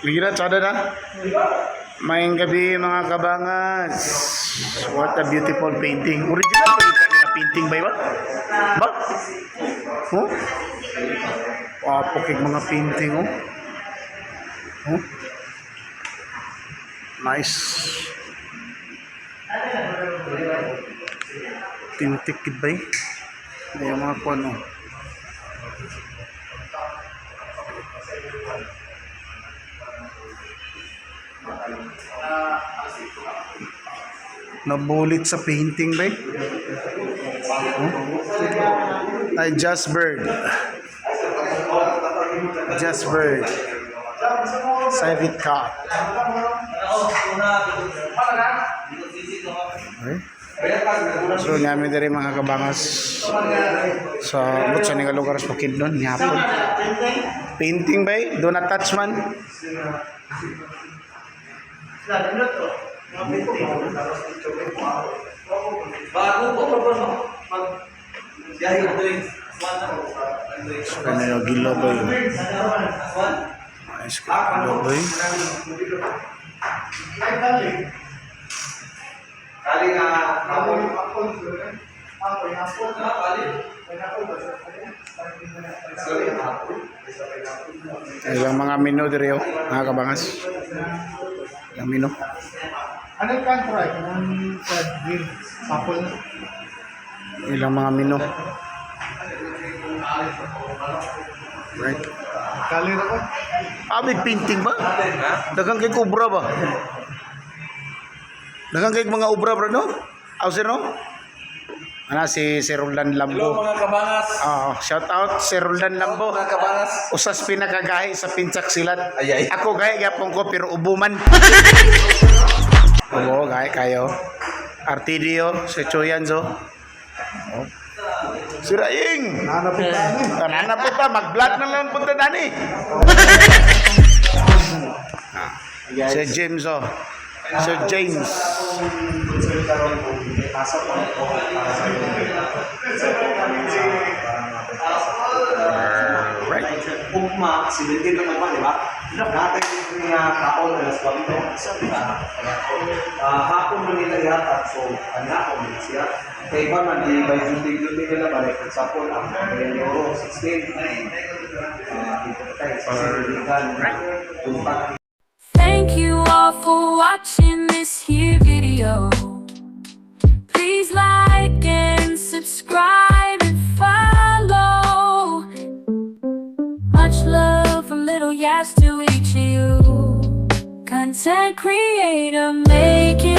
Lagi na, tsada na. Maayong gabi, mga kabangas. What a beautiful painting. Original ba yung nga painting ba ba? Ba? Huh? Wapo kay mga painting, oh. Huh? Nice. Authentic gid ba eh? Yung mga kuan, oh. Nabulit sa painting ba eh? Huh? Ay, Just Bird. Just Bird. Civet Cat. Okay. So, namin diri, mga kabangas, sa but sa nga lugar sa Bukidnon, hapon. Painting ba eh? Do not touch man. Bago po, mag biyahe ko drinks. So, kanya gilo ba yun? Ayos ka, gilo ba yun? Kali nga hapon. Ah, kali. Sorry, hapon. Ilang mga menu diri oh, mga kabangas. Ilang menu. Ano yung contract? Anong green? Apple na. Ilang mga menu. Right. Kali na ko. Ah, may painting ba? Daghang kay obra ba? Daghang kay mga obra bro, no? Aw, sir, no? Ana si Sir Roldan Hello, Lambo. mga kabangas. Ah, shout out Sir Roldan Lambo. Mga kabangas. Usas pinakagahi sa Pincak Silat. Ay, ay. Ako gahi gyapon ko pero ubo man. Ubo gahi kayo. Artidio, si Chuyan so. Oh. Si Raing. Hanap po tayo. Tanana po ta, mag-vlog na lang punta dani. Si James oh. Sir James. Concern karon kung may pasok ko para sa iyo. Right. Ugma, 17 na naman, di ba? Natin nga kaon alas 4. Ah, hapon man nila ihatag, so hapon nila siya. Kay iba man, di by duty duty nila ba, like for example, ang Cagayan de Oro, 16. Ah, dito tayo, 16 Iligan, Buntag. Thank you all for watching this here video. Please like and subscribe and follow. Much love from Little Yas to each of you. Content creator making